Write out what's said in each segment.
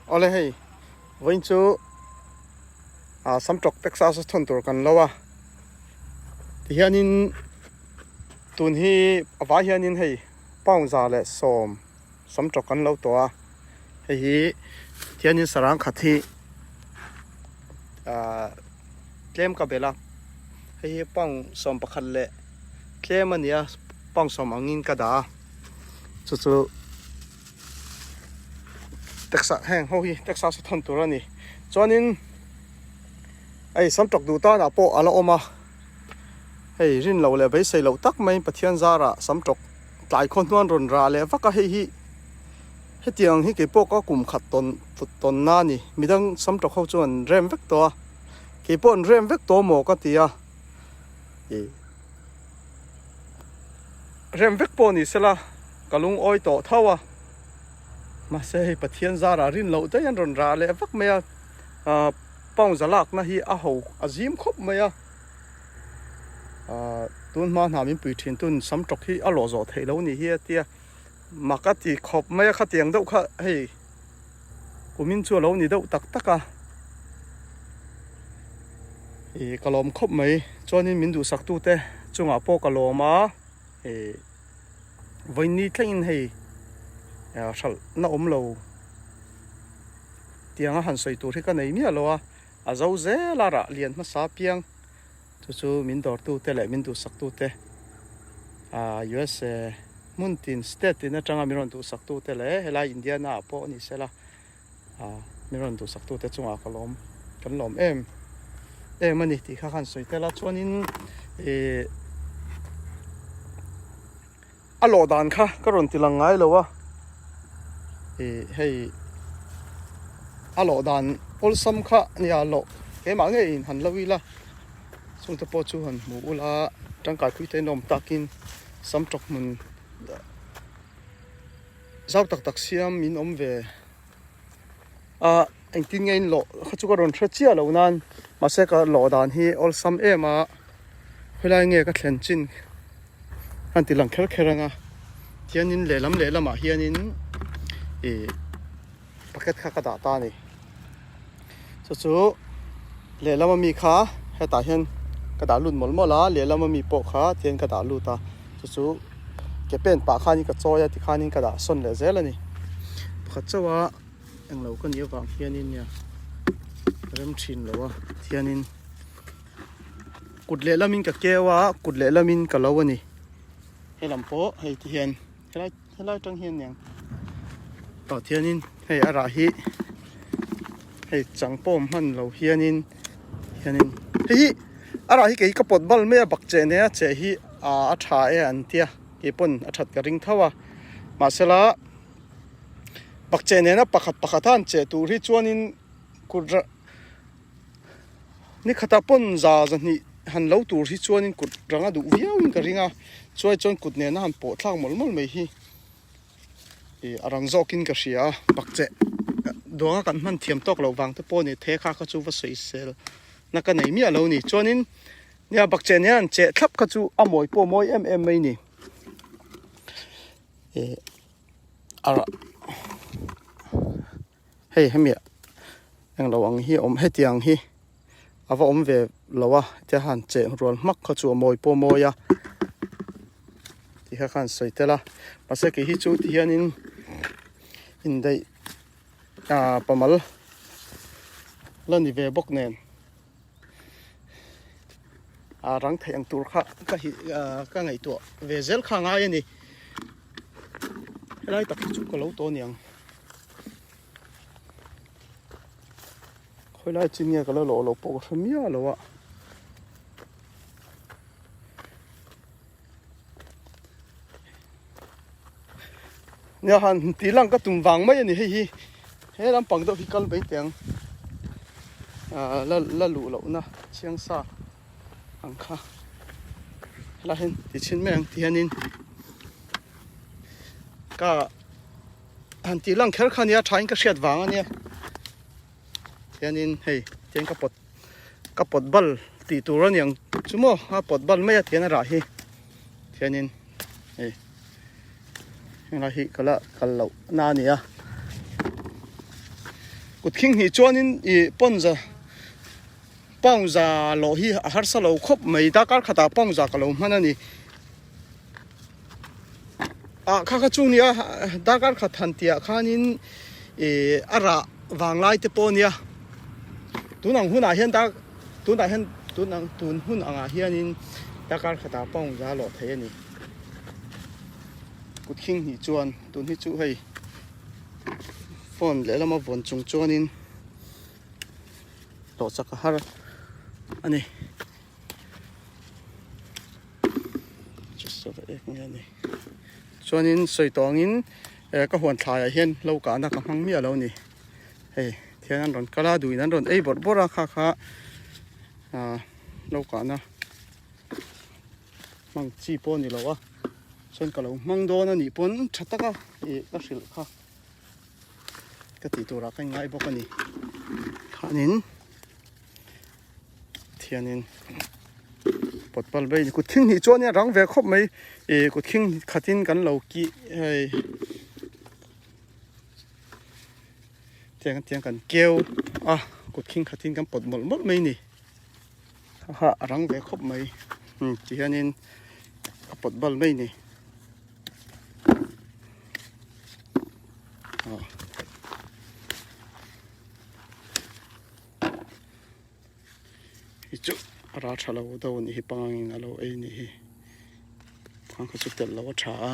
Awle hei vawiin chu ah samtawk Texas a thawn tur kan lo a tihianin tun hi a vai hianin hei pound 110 samtawk kan lo tawh a hei hi tihianin sarang khat hi ah tlem ka belh a hei hi pound 11 leh tlem a ni a pound 10 angin ka dah a chu chu. Texas heng ho hi Texas a thawn tur a ni chuanin hei samtawk duh tanah pawh a la awm a hei rin loh leh beisei loh tak maiin Pathian zarah samtawk tlai khaw hnuan rawn rah leh vak a hei hi hetiang hi keipawh ka kum khat tawn tawn na a ni midang samtawk ho chuan an rem vek tawh a keipawh an rem vek tawh maw ka ti a ih. Rem vek pawh ni sela ka lungawi tawh tho a, mahse hei Pathian zarah rin loh daih an rawn rah leh vak mai a, ahh pound za lakna hi a ho a zim khawp mai a, ahh tun hma hna min pui thin tun sam tawk hi a lawh zawh theih lo ni hi a tia, mak a ti khawp mai a khatiang deuh kha hei kumin chu a lo ni deuh tak tak a, ih ka lawm khawp mai chuanin min duhsak tute chungah pawh ka lawm a. Ih vawiin thlengin hei hralh na awm lo tiang a han sawi tur hi ka nei miah lo a, a zo zel a rah lian hmasa piang chu chu min dawr tu te leh min duhsak tu te ah USA hmun tin state tin atanga min rawn duhsak tu te leh helai Indiana ah pawh a ni sela ah min rawn duhsak tu te chungah ka lawm kan lawm em em a ni tih kha khan sawi tel a chuanin ih a lawh dan kha ka rawn ti lang ngai lo a ih hei a lawh dan awlsam kha nia lawh keimah ngeiin han lo ila chungte pawh chu han hmu ula tangkai pui te an awm takin sam tawk hmun. Zau tak tak siam min awm ve a, engtin nge in lawh kha chu ka rawn hre chiah loh nan mahse ka lawh dan hi awlsam em a, khawilai nge ka thlen chin han ti lang kher kher ang a, tianin lehlam lehlamah hianin ih bucket kha ka dah ta a ni. Chu chu lehlam ami kha hetah hian ka dah lut mawlh mawlh a lehlam ami pawh kha tihian ka dah lut a chu chu ke pen pah khanin ka chawi a tikhanin ka dah sawn leh zel a ni pakhat chauh a englo ka nih avang hianin nia rem thin lo a tihianin kut lehlamin ka keu a kut lehlamin ka lo a ni helam pawh hei tihian helai Helai tang hian niang tah thianin hei a rah hi hei chang pawm hman lo hianin hianin hei hi a rah hi kei ka pawt bal mai a bak cheh nen a cheh hi a tha e an tia keipawn a that ka ring tho a mahsela bak cheh nena pakhat pakhat a an cheh tur hi chuanin kut rah Ni khatah pawn za zahnih han lo tur hi chuanin kut ranga duh viauin ka ring a, chuai chuan kut nena han pawh thlak mawlh mawlh mai hi ih a rang zawkin ka hria a, pakcheh duanga kan hman thiam tawk loh vang te pawh a ni the kha kha chu va sawisel na ka nei miah lo a ni. Chuanin nia bakcheh nena han cheh thlap kha chu a mawi pawh a mawi em em mai a ni. Ih a Hei hemi englo ang hi a awm hetiang hi a va awm ve lo a hetia han cheh rual hmak kha chu a mawi pawh a mawi a ti kha khan sawi tel a mahse kei hi chu ti hianin indaih ah pamal la ni ve bawk nen a rang theih ang tur kha ka hi ah ka ngaihtuah ve zel kha a ngai a ni helai tak hi chu ka lo tawh aniang. Khawilai chin nge ka la lawh loh pawh ka hre miah lo a. Nia han tih lang ka tum vang mai a ni hei hi he lampang deuh hi kal mai teh ang ah la la luh loh na chiang sa ang kha helai hian ti chhin mai ang ti hianin ka. Han tih lang kher kha nia thain ka hriat vang a nia tianin hei tian ka pawt ka pawt bal tih tur a niang chu maw a pawt bal mai a tian a rah hi tianin hei helai hi ka la kal loh na a ni a. Kut khing hnih chuanin ih pawn za pound za lawh hi a harsa lo khawp mai darkar khatah pound za ka lo hman a ni. Ah kha kha chu nia darkar khat han tihah khanin ih a rah vang lai te pawh a nia tun ang hunah hian dar tunah hian tun ang tun hun angah hianin darkar khatah pound za lawh thei a ni. Kut khing hnih chuan tun hi chu hei phone lehlam a vawn chung chuanin hlawh chak a har a ni. Chuanin sawi tawh angin eh ka huan thlaiah hian lo kahna ka hmang miah lo a ni. Hei thian an rawn kal a duhin an rawn ei bawrh bawrh a kha kha ah lo kahna. Hmang chi pawh a ni lo a, chuan ka lo hmang dawn a nih pawn tha taka ih ka hrilh kha ka tih turah ka inngai bawk a ni. Khanin thianin pawt pal bai a ni. Kut khing hnih chuan a rang ve khawp mai ih kut khing khatin kan lo kih hei tiang tiang kan keu a kut khing khatin kan pawt mawlh mawlh mai a ni. Ha a rang ve khawp mai umm ti hianin a pawt bal mai ni aw hi chu a ral tha lo deuh a nih hi pangangin a lo ei a nih hi thang kha chu telh loh a tha a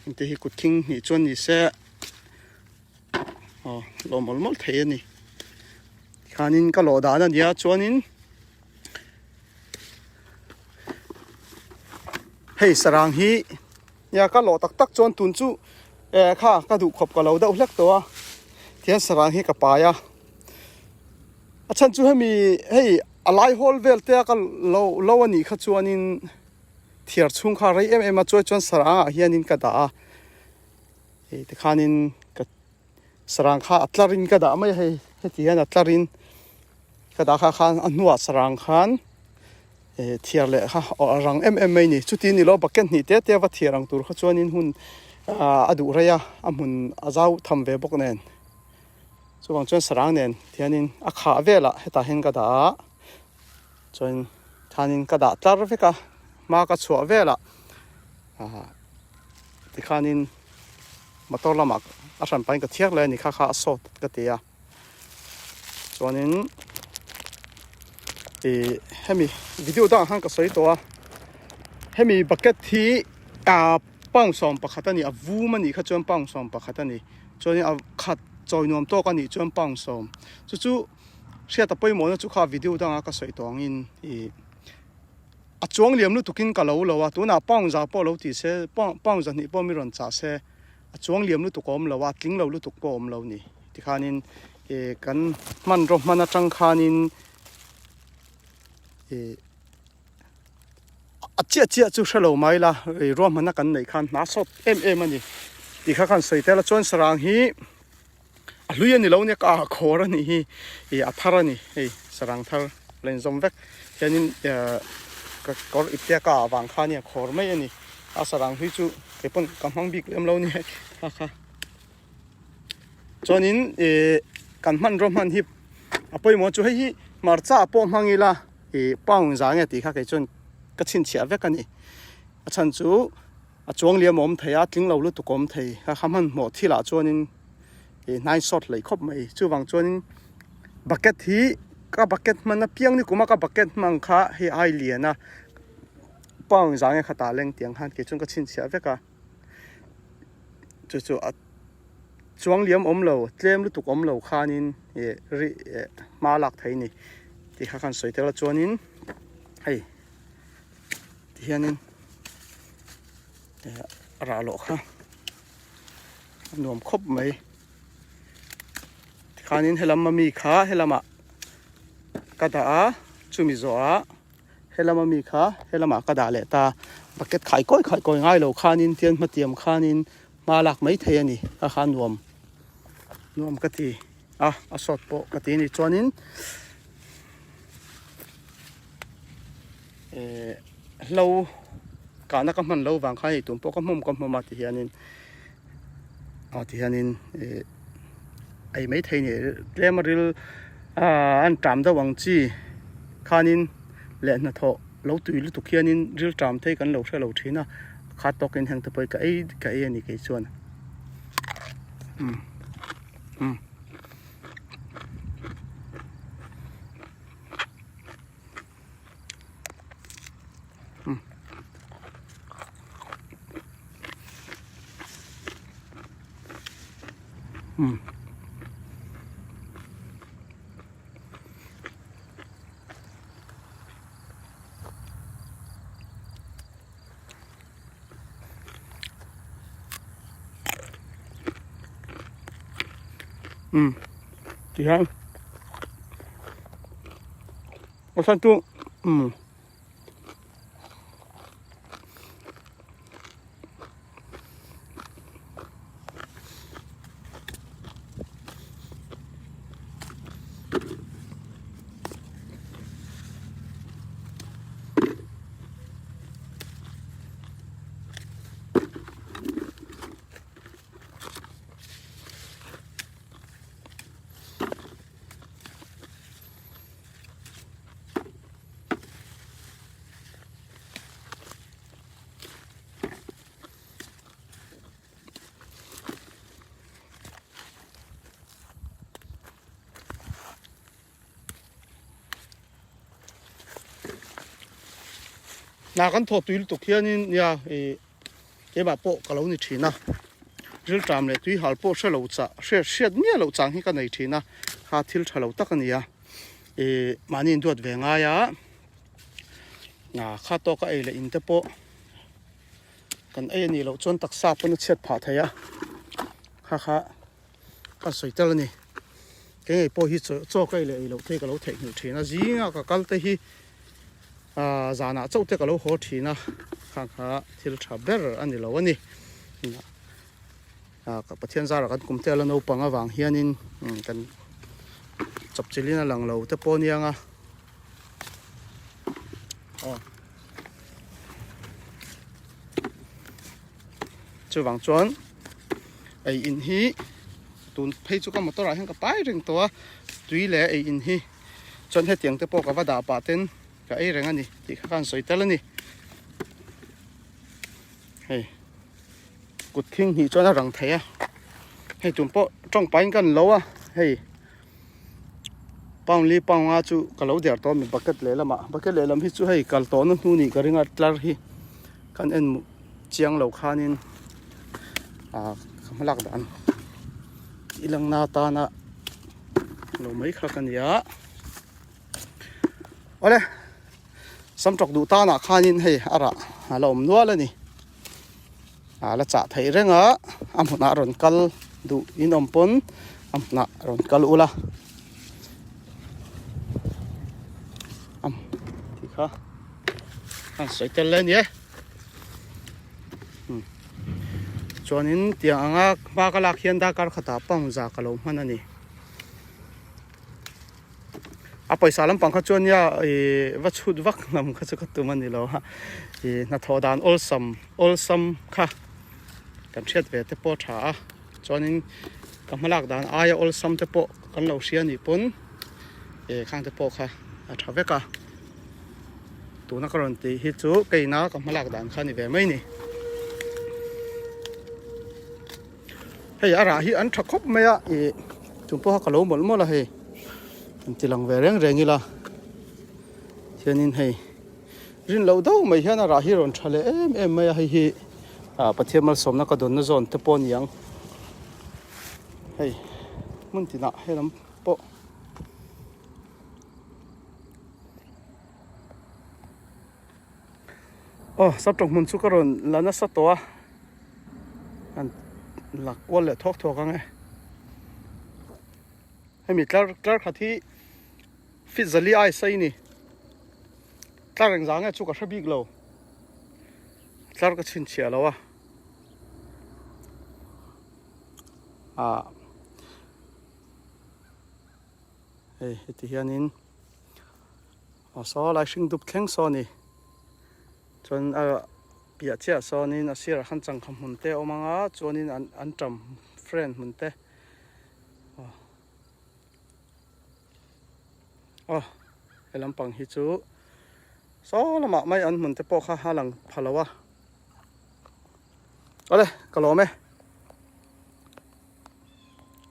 hengte hi kut thing hnih chuan ni se. Aw lawm mawlh mawlh thei a ni tikhanin ka lawh dan a nia chuanin hei sarang hi nia ka lawh tak tak chuan tun chu eh kha ka duh khawp ka lo deuh hlek tawh a tihian sarang hi ka pai a a chhan chu hemi hei a lai hawl vel te a ka lo lo a nih kha chuanin thiar chhung kha rei em em a chuai chuan sarang ah hianin ka dah a. Hei tikhanin ka sarang kha a tlarin ka dah mai a hei heti hian a tlarin ka dah kha khan a hnuah sarang khan eh thiar leh kha a rang em em mai a ni chuti ni lo bucket hnih te te a va thiar ang tur kha chuanin hun ah a duh rei a a hmun a zau tham ve bawk nen chuvang chuan sarang nen tihianin a khah velah hetah hian ka dah a chuan khanin ka dah tlar vek a hma ka chhuah velah ah. Tikhanin motor lamah a hran pahin ka thiar leh a ni kha kha a sawt ka ti a chuanin ih hemi video dangah khan ka sawi tawh a hemi bucket hi ah pound 11 a ni a vum a nih kha chuan pound 11 a ni chuanin a khat chawi nuam tawk a nih chuan pound 10 chu chu hriat a pawimawhna chu kha video dangah ka sawi tawh angin ih. A chuang liam lutukin ka lo lo a, tunah pound za pawh lo ti se, pound zahnih pawh mi rawn chah se, a chuang liam lutuk a awm lo a, a tling lo lutuk pawh a awm lo ni. Tikhanin ih kan hmanraw hman atang khanin ih a chiah chiah chu hre lo mai la, ih ruahmanna kan neih khan hna sawt em em a ni. Tikha khan sawi tel a, chuan sarang hi A hlui a ni lo nia ka ah khawr a nih hi ih a thar a ni hei sarang thar la inzawm vek hianin eh ka kawr ip te a ka ah vang kha nia khawr mai a ni a sarang hlui chu kei pawn ka hmang bik lem lo nia kha kha chuanin ih kan hmanraw hman hi a pawimawh chu hei hi hmarcha pawh hmang ila ih pound za nge tih kha kei chuan ka chhinchhiah vek a ni a chhan chu. A chuang liam a awm thei a, tling lo lutuk a awm thei. Kha kha hmanhmawh thilah chuanin ih hnai sawt hlei khawp mai. Chuvang chuanin bucket hi ka bucket hman apiang ni kuma ka bucket hmang kha hei ai lian a pound za nge khatah leng tiang khan kei chuan ka chhinchhiah vek a. Chu chu a chuang liam awm lo, tlem lutuk awm lo khanin ih ri eh hma lak thei a ni tih kha khan sawi tel a chuanin hei. Tihianin a rah loh kha a nuam khawp mai tikhanin helam ami kha helamah ka dah a chumi zawhah helam ami kha helamah ka dah leh ta bucket khai kawi khai kawi ngai lo khanin tian hmatiam khanin hma lak mai thei a ni kha kha nuam nuam ka ti a a sawt pawh ka ti a ni chuanin. Eh hlo kahna ka hman lo vang khan hei tun pawh ka hmawm ka hmawm a ti hianin. Aw ti hianin ih ei mai thei ni tlem a ril ah an ṭam deuh ang chi khanin leh hnathawh lo tui lutuk hianin ril ṭam thei kan lo hre lo ṭhin a kha tawkin heng te pawh hi ka ei ka ei a ni kei chuan umm umm. Umm tihian a chhan chu umm. Hna kan thawh tui lutuk hianin nia ih keimah pawh ka lo ni thin a rilṭam leh tui hal pawh hre lo chah hriat hriat miah loh chang hi ka nei thin a kha thil tha lo tak a ni a ih mahni induat ve ngai a kha tawka ei leh in te pawh kan ei a nih loh chuan taksa pawn a chhiat phah thei a kha kha ka sawi tel a ni kei ngei pawh hi chaw ka ei leh ei loh te hi ka lo theihnghilh thin a zinga ka kal te hi ah zanah chauh te ka lo haw thin a kha kha thil tha ber a ni lo a ni ah ka Pathian zarah kan kum te a la naupang avang hianin kan chawpchilhin a lang lo te pawh a nia nga aw. Chuvang chuan ei in hi tun phei chu ka motor ah hian ka pai reng tawh a tui leh ei in hi chuan hetiang te pawh ka va dah pah ten ka ei reng a ni tih kha khan sawi tel a ni hei kut khing hnih chuan a rang thei a hei tun pawh tawng pahin ka ni lo a hei. Pound li pound nga chu ka lo der tawh a mi bucket lehlamah bucket lehlam hi chu hei kal tawhna hnu nih ka ring a tlar hi kan en chiang lo khanin ah ka hma lak dan i langna atana lo mai kha ka ni a awle samtawk duh tanah khanin hei a rah a la awm nual a ni a la chah theih reng a a hmunah rawn kal duh in awm pawn a hmunah rawn kal ula am tih kha an sawi tel le a ni e chuanin tiang anga hma ka lak hian darkar khatah pound za ka lo hman a ni. A pawisa lampang kha chuan nia ih va chhut vak lam kha chu ka tum a ni lo a ih hnathawh dan awlsam awlsam kha kan hriat ve te pawh a tha a chuanin ka hma lak dan aia awlsam te pawh kan lo hria anih pawn ih khang te pawh kha a tha vek a tuna ka rawn tih hi chu keina ka hma lak dan kha a ni ve mai a ni. Hei a rah hi an tha khawp mai a ih chung pawha ka lo mawlh mawlh a hei an ti lang ve reng reng ila hianin hei rin loh deuh mai hian a rah hi rawn tha leh em em mai a hei hi ah Pathian malsawmna ka dawnna zawn te pawh a ni ang hei hmun tinah helam pawh. Aw saptawng hmun chu ka rawn la nasa tawh a an la kual leh thawk thawk ang e hemi tlar tlar khat hi fit zali ai sai ni tlar engzah nge chu ka hre bik lo tlar ka chhinchhiah lo a ah hei heti hianin. Aw saw lai hring dup thleng saw a ni chuan a piah chiah sawnin a sirah khan changkha hmun te a awm ang a chuanin an an ṭam friend hmun te aw aw he lampang hi chu saw lamah mai an hmun te pawh kha a lang pha lo a. Awle ka lawm e.